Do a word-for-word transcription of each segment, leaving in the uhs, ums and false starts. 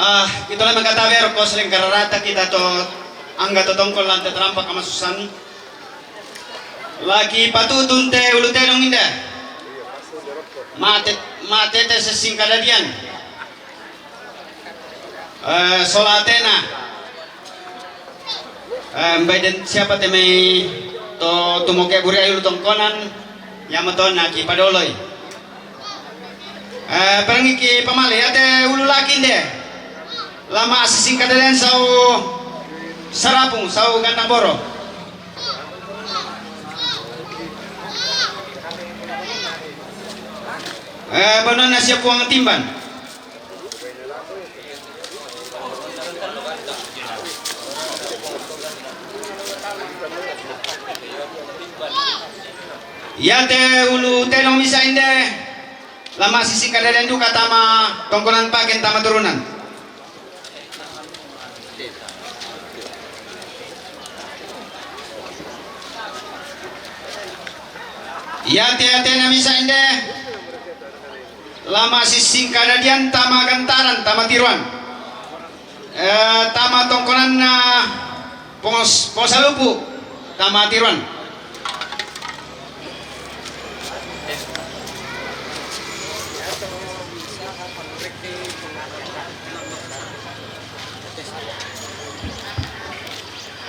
Ah, kita lai mangkatabe ro ko selengkararata kita to angga to tongkol lante tarampak kamasusan. Laki patutun te ulu tedong inde. Mate, mate te sesing kadadian. Eh, sola atena. Eh, mbai den siapa te mai to tumoke buri ai ulu tongkonan, yamo to na ki padoloi. Eh, perangi ki pamale, ate ulu laki inde. Lama sising kadadian sau sarapung, sau gandang boro. Eh, banona siap uang timban. Yate ulu tedong misa inde, lama sising kadadian duka tama tongkonan pagen tama turunan. Yate atena misa inde, lama sising kadadian tama gantaran, tama tiruan. Eh, tama tongkonanna pos-, posalupu, tama tiruan.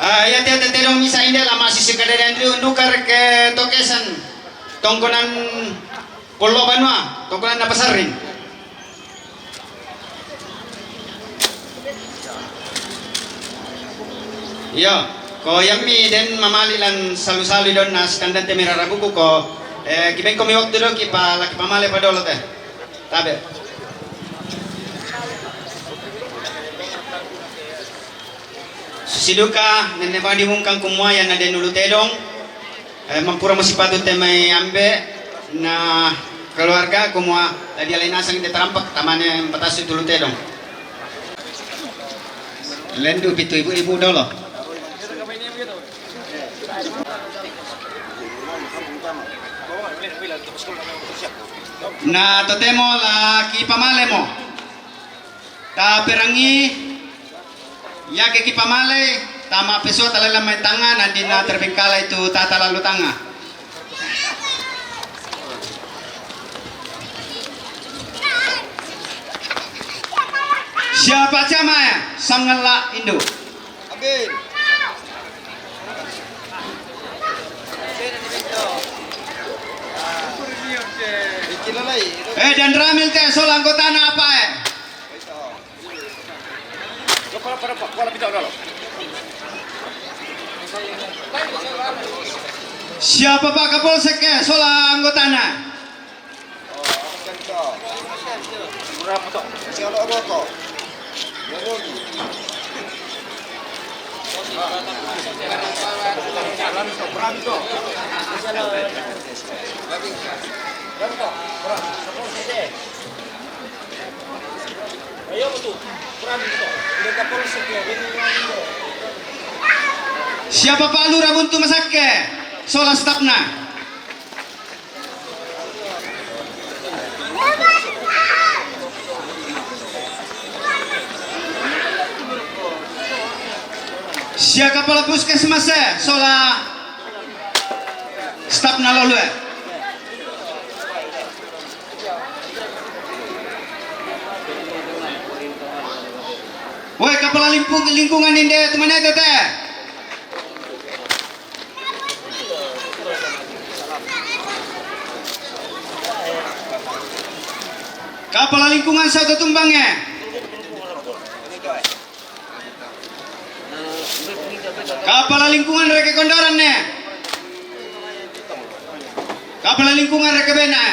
Ah, yate, yate tedong misa inde lama sising kadadian du-, duka reke tokesan tongkonan Pollo Banua, tongkonan na pasarring. Iyo, ko yammi den mamali lan salu-salu idonna sikandante merara buku ko, eh, kibengko mi waktu do kipa laki pamale padolo te. Tabe. Susi duka nenne badi mungkang kumua yana den ulu tedong. Eh, mampura mo sipatu te mai ambe na keluarga kumua tadi alai nasang te tarampak tamane mpatasu tulu tedong. Lendu pitu ibu-ibu dolo. Na totemo laki pamale mo. Ta perangi, yake ki pamale, tama pesua talala mai tanga, nandina terbengkalai tu tata lalu tanga. Siapa cama ya? Sangela Indo. Amin. Eh, dan Ramil te sola anggotana apa, eh? Siapa Pak Kapolsek, eh, sola anggotana? Siapa Pak Lurah Buntu Masakke? Sola stafna. Sia kapala puskesmas e, sola stafna lolo e. Woi, kapala limpung-, lingkungan inde tu mana itu te? Kapala lingkungan Soto Tumbang e. Kapala lingkungan Reke Kondoran e. Kapala lingkungan Reke Bena e.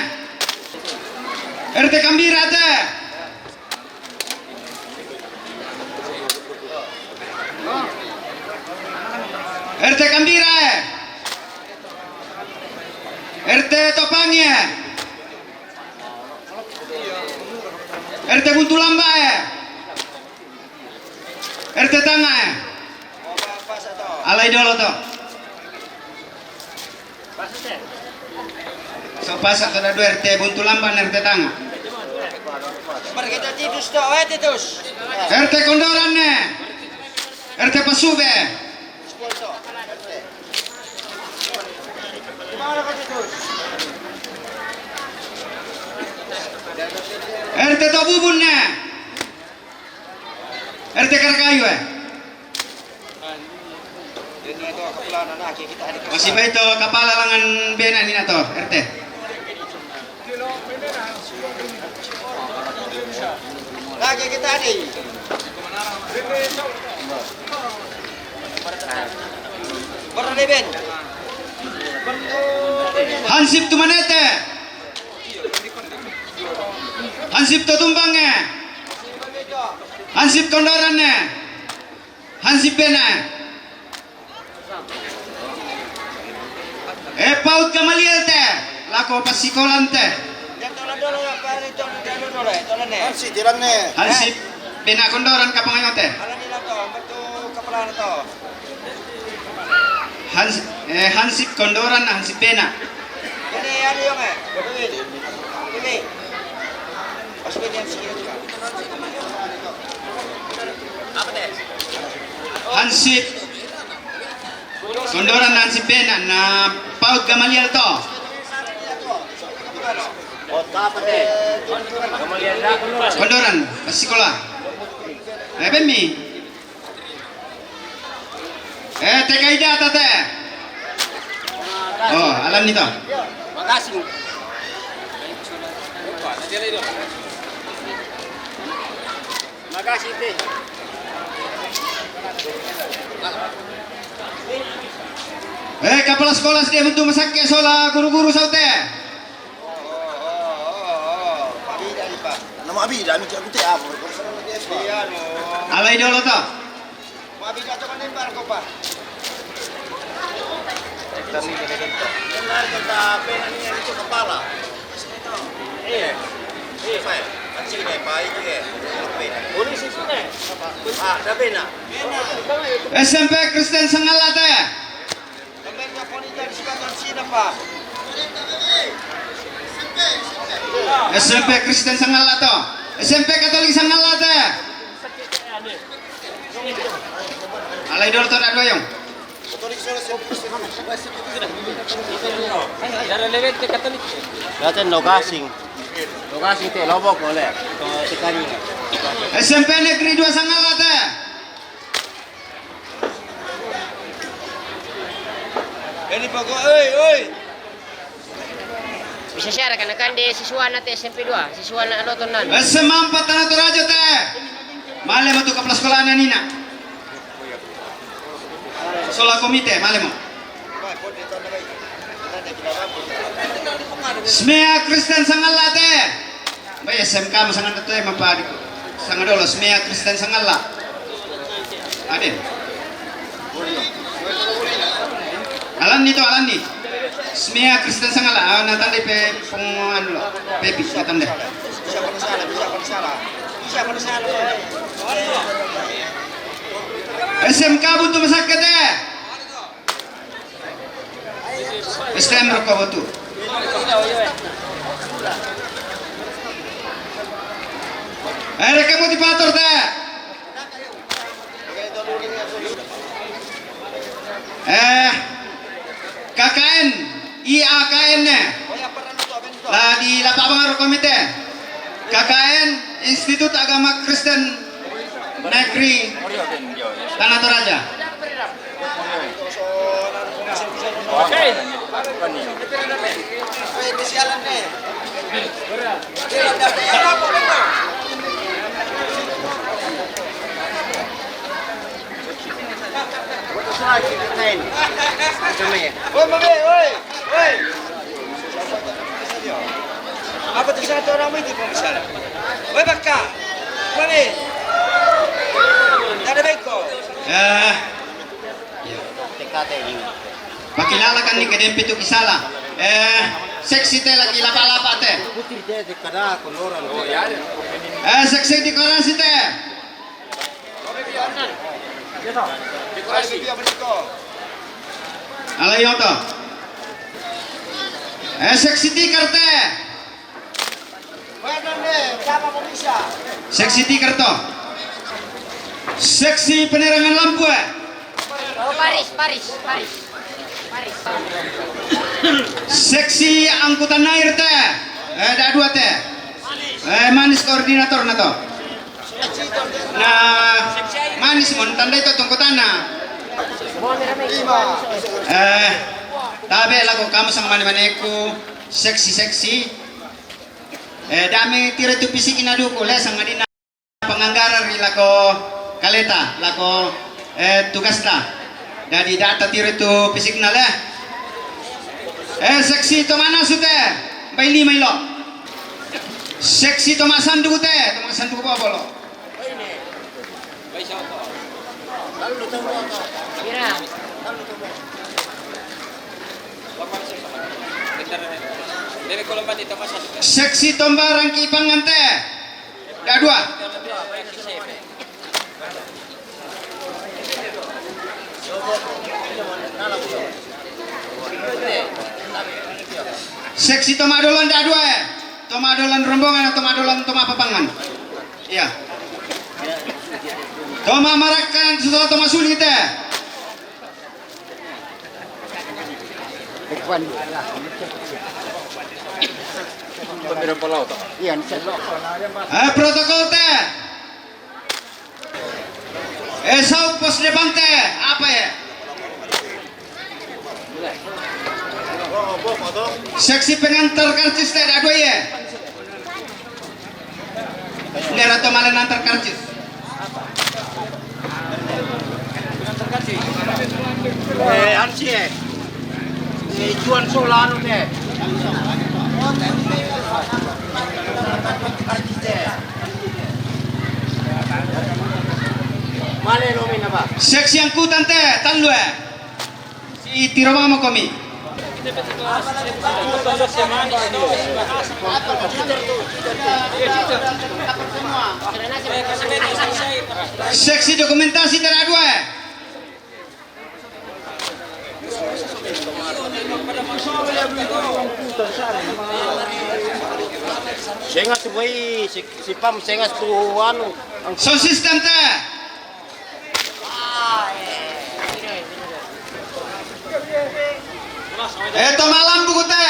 R T Kambira te. R T Kambira e. R T Topangi e. R T Buntulamba e. R T Tanga e. Alai dolo to. So pasa kada dua R T Buntulamba, R T Tanga. Marga Titus to, eh, Titus. R T Kondoran ne. R T Pasube. R T Tobubun ne. R T Karakayu, eh. Masih baik to kapala langan bena ni na to, R T. Lagi kita di. Pernah di ben. Hansip Tumanete. Hansip Totumbang, eh. Hansip Kondoran, eh. Hansip bena, eh. Eh, Paut Gamaliel te, lako pasikolan te. Hansi, tiran ne. Hansi, bena Kondoran kapangayo te. Hans, eh, Hansip Kondoran, Hansip bena. Hansip Kondoran na Hansip bena na Paut Gamaliel to. Kondoran, pasikola. Eh, bemi. Eh, teka ida tate. Oh, alam ni to. Makasih. Makasih, te. Eh, kapala sikola sde buntu masakke sola guru-guru saute. Nama abi dah minta aku te apa? Alai dolo to. Polisi sini. S M P Kristen Sangalla te. S M P Kristen Sangalla to. S M P Katolik Sangalla te. Alai dolo to da doyong. Dara lewat te Katolik. Daten lokasing. Lokasing te Lombok boleh. Atau sekali. S M P Negeri dua Sangalla te. Ini pokok, oi, oi. Bisa share kan, kan de siswana te S M P dua, siswana Lotonan. S M A empat Tana Toraja te. Male mo tu kapala sikola na nina. Sola komite, male mo. Smea Kristen Sangalla te. Ba S M K mo sangana to, eh, mapadi. Sanga dolo, Smea Kristen Sangalla. Ade. Alanni to, alanni. Smea Kristen Sangalla. Ah, na tanda pe pong anu lo. Pepi, na tanda. S M K Buntu Masakke te. S T M roko botu. Eh, reke motivator te. Eh, K K N, I A K N ne. La di lapabang roko mite. K K N, Institut Agama Kristen Negeri Tana Toraja. Oi, mame, oi, oi. Apa tu satu orang itu pun misalnya? Oi, bakka. Mame. Tana beko. Eh. Pakilala kan ni kedempi tu kisala. Eh, seksi te lagi lapa-lapa te. Eh, seksi dekorasi te. Ala yoto. Eh, seksi tikar te. Seksi tikar to. Seksi penerangan lampu, eh. Oh, Paris, Paris, Paris. Paris. Seksi angkutan air te. Eh, da dua te. Eh, Manis koordinator na to. Na Manis mo tandai to tungkotana. Eh, tabe lako kamu sang mane-maneku seksi-seksi. Eh, dame tiro tu fisik ina duku le sang adina. Panganggara ri lako kaleta, lako, eh, tugasta. Dadi data tiro tu fisikna le. Eh, seksi to manasu te, bai lima ilo. Seksi to masanduku te, to masanduku bobolo. Seksi to mbarang ki pangan te. Da dua. Seksi to madolan da dua, eh. To madolan rombongan, to madolan to mapapangan. Iya. To mamarakkan sudah to masuli te. Iya, eh, protokol te. Eh, sau pos depan te, apa ya? Seksi pengantar karcis te, ada dua ya? Nggak ada to malen antar karcis. Eh, ansi, eh. Si Juan Solano te. Male lo mina ba. Seksi angkutan te, tallu, eh. Si tiro mamo komi. Seksi dokumentasi tera dua, eh. Senga tu boy, si, si pam senga tu anu. Sound system te. Eh, to malambu ku te.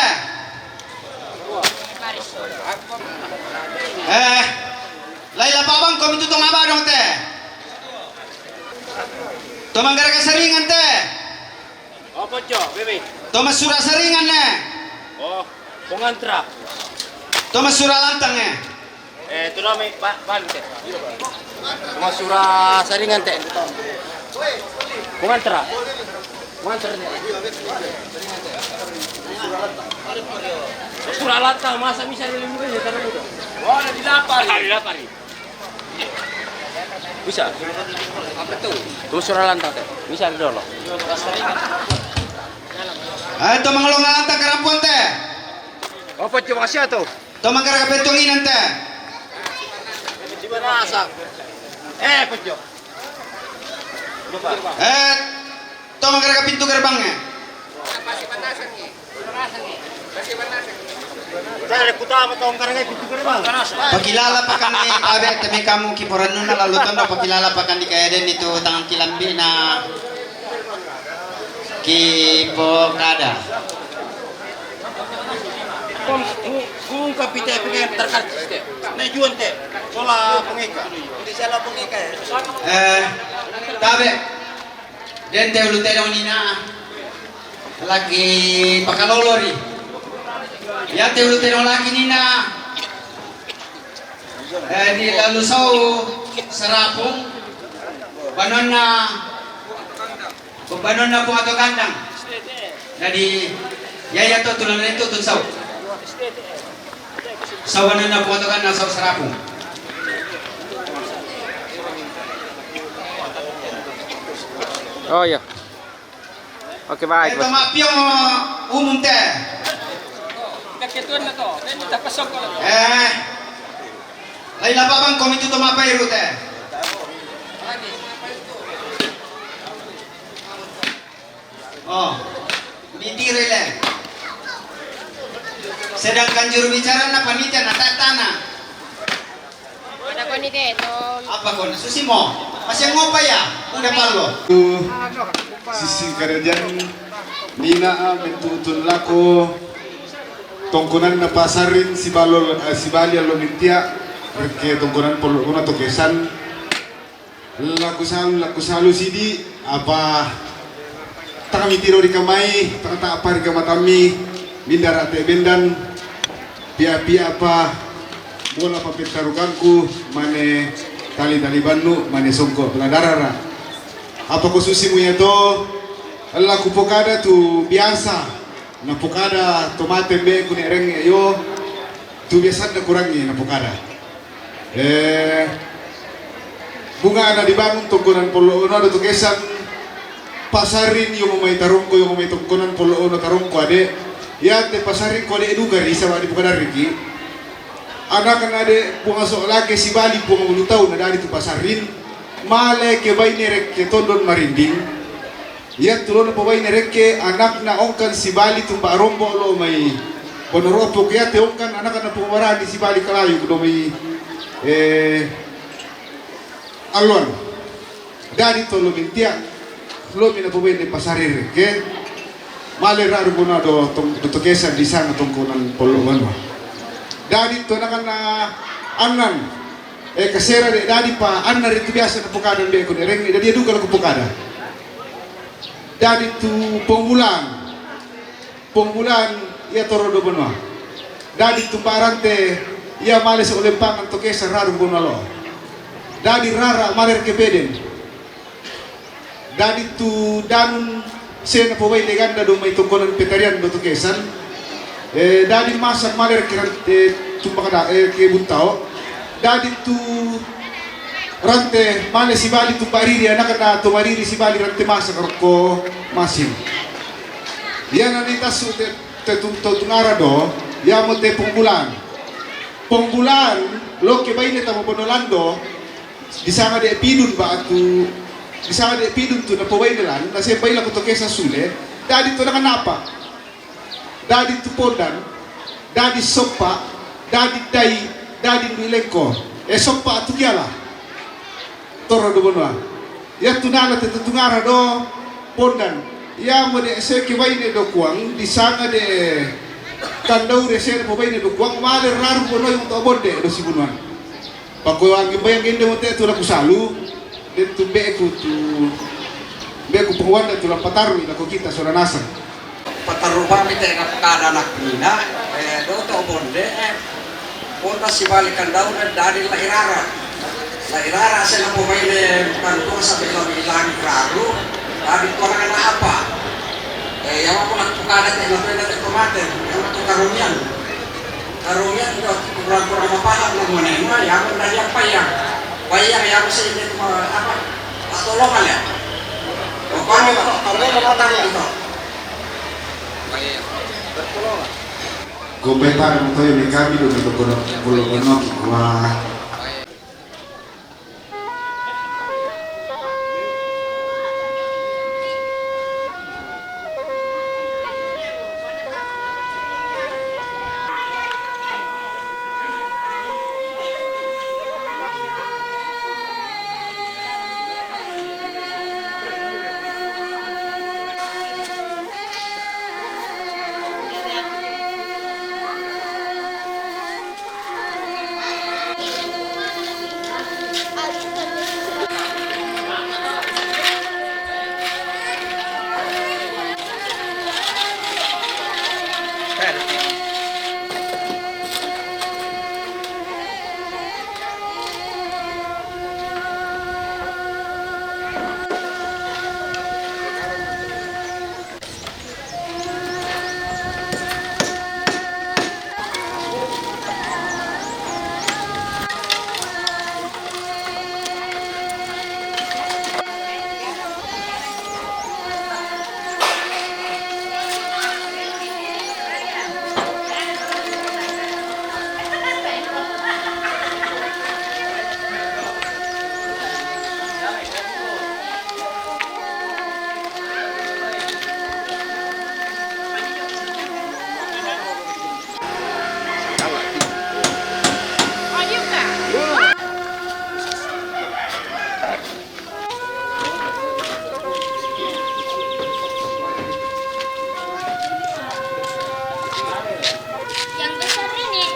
Eh, lai lapabang komi tu to mabadong te. To manggaraga saringan te. Apa jo, bebe? To masura saringan ne. Oh, pengantra. To masura lantang, eh. Eh, tu nami ba-, bante. Cuma sura saringan te. Pengantra. Pengantra te. Sura lantang, masa bisa di lima menit, taruh muda. Wah, ada di lapar. Ada di lapar. Bisa. Apa tu? Cuma sura lantang te. Bisa di dolo. Ayo, to mangalong lantang karampuan te. Apa cuma kasih tu? To manggaraga pentuang inan te. Eh, pojok. Eh, to manggaraga pintu gerbangnya. Pakilala pakan ni tabe temi kamu kiporanuna lalu tondo pakilala pakan di kaya den itu tangan kilambi na. Kipo kada. Kom, ku, ku kapite pike terkarcis te. Ne juan te. Sola pengeka. Di sola pengeka ya. Eh, tabe. Den te ulu tedong nina. Lagi pakalolori. Ya te ulu tedong lagi nina. Eh, di lalu sau serapung. Banonna Bebanonna Puang Ato Gandang. Jadi, ya, ya, to, tulang itu, tun sau. Sau banonna Puang Ato Gandang, sau serapung. Oh, iya. Oke, baik, Bos. Itu mapiong umum te. Eh, lai lapabang komi tu to mapairu te. Oh, ditiri le. Sedangkan juru bicara na panitia na ta-, tana. Apa ko na susi mo? Masih ngopa ya? Udah palo. Tu sisi karajan nina a mentutun lako tongkonan na pasarin si balo, eh, si bali alo mintia, reke tongkonan polo kuna tokesan. Laku salu, laku salu sidi, apa tang mitiro di kamai, tang ta apa di kamatami, mindara te bendan, pia-pia apa bola papetarukangku, mane tali-tali bannu, mane songko peladarara. Apa ko susi mu ya to, laku pokada tu biasa, na pokada tomate mbe kune reng yo, tu biasa na kurangi na pokada. Eh, bunga na dibangun tongkonan polo ono do tokesan pasarin yo mai tarongko yo mai tongkonan polo ono tarongko ade. Ya te pasarin ko ade duka ri sawa di buka dariki. Anak na ade bunga so lake si bali bunga bulu tau na dari tu pasarin. Male ke baine rek ke tondon marinding. Ia tulo na pobaine reke anakna ongkan si bali tumba rombo lo mai. Bono ropo ke ia te ongkan anakna pobarani si bali kalayu kudo mai. Eh, alon. Dadi to lo mintia. Lo mina pobaine pasari reke. Male raru bona do tong do tokesan di sana tongkonan polo wanwa. Dadi to anakna anan. Eh, kasera de dadi pa anna ritu biasa na pokada de ko reng dadi duka ko pokada. Dadi tu pongbulan. Pongbulan ia toro do bonua. Dadi tu barante ia male se olempangan tokesa raru bonua lo. Dadi rara male ke beden. Dadi tu danun sena pobai de ganda do mai tokonan petarian do tokesan. Eh, dadi masak male ke ran- eh, tumbakada eh, ke buntao. Dadi tu rante male si bali tu bariri anakna to bariri si bali rante masak roko masin. Ia nani tasu te te tum to tungara do ia mo te pongbulan. Pongbulan lo ke baine tamo bonolando. Di sanga de pidun ba tu di sanga de pidun tu na pobai de lan na se baila ko tokesa sule. Dadi to na kanapa. Dadi tu pondan. Dadi sopa. Dadi dai. Dadi duilengko. E sopa tu kiala. Toro do bonua. Ia tunala te tutungara do pondan. Ia mo de se ke baine do kuang di sanga de kandau de se de pobaine do kuang male raru bonoi untuk bonde do si bonuan. Pako angin bayang gende mo te tu laku salu. De tu beku tu beku penguanda tu lapataru ina ko kita sona nasang. Pataru bami te na kada anak mina. Eh, do to bonde. Eh. Ponda si bali kandau dan dadi la irara. La irara se na pomaine kanto sa bela bilang raru. Dadi to na apa. Eh, yang aku nak kada te na pena te tomate. Yang aku karumian. Karumian do kurang-kurang paham na mone ma ya mo na ya payang. Payang ya mo se ini ma apa? Patolongan ya. Pokoknya kalau mau tahu itu. Gope para mo toyo me kami do me tokono polo kono ki kwa.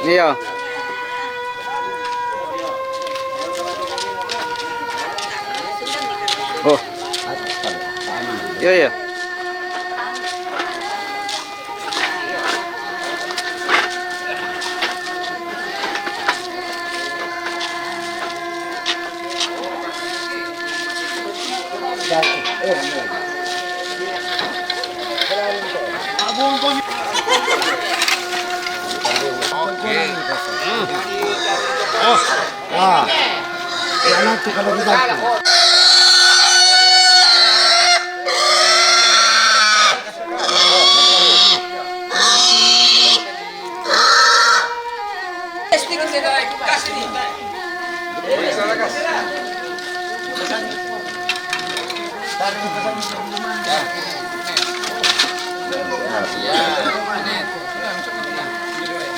Iya. Oh. Iya, iya. Oke. Hmm. Oh. Ah. Ya, nanti kalau dibantu.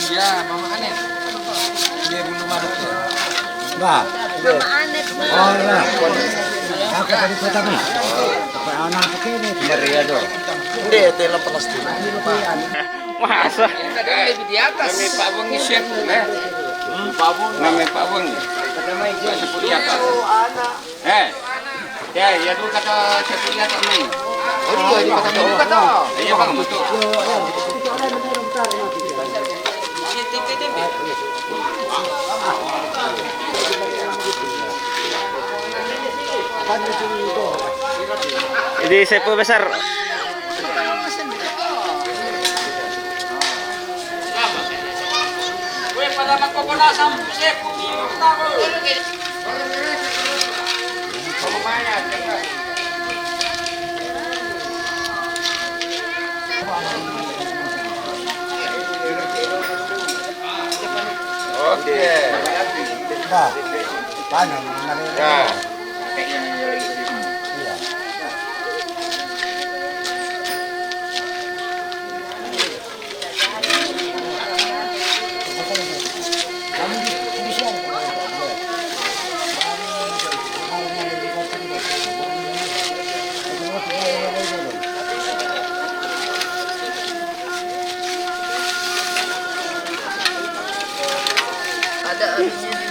Iya, Mama Anet. Dia bulu maruk tuh. Bah. Mama Anet, Bang. Oh, iya. Aku tadi kota kan. Apa anak begini? Meriah dong. Dia telepon plastik. Masa? Ini tadi lebih di atas. Nama Pak Wong, Chef. Eh? Pak Wong. Nama Pak Wong. Di atas. Eh. Ya, ya, dulu kata Chef, di atas ni. Oh, iya, di atas dulu kata. Iya, Bang, betul. Ini sepo besar. Oke. Nah, panen, nah, ya. Iya. Ada anunya di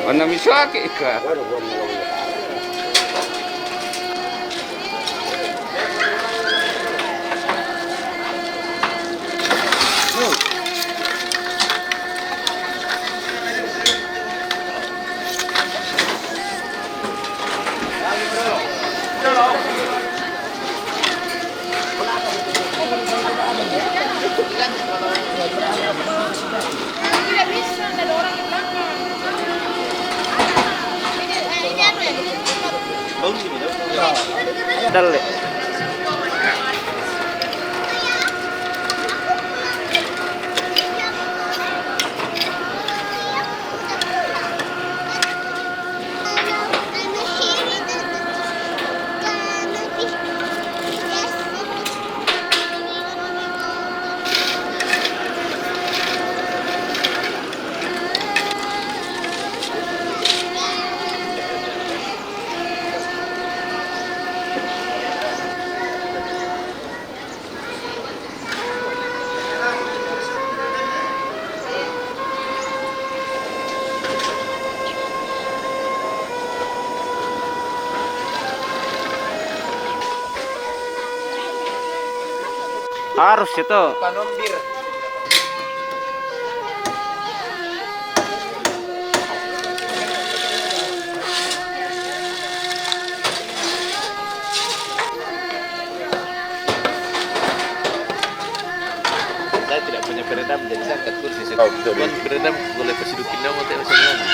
Ana miswaki ka. Dalle. Harus itu. Panombir. Kerendam jadi sangkat kursi. Oh, betul. Kan kerendam boleh pasidukin nama teh macam mana?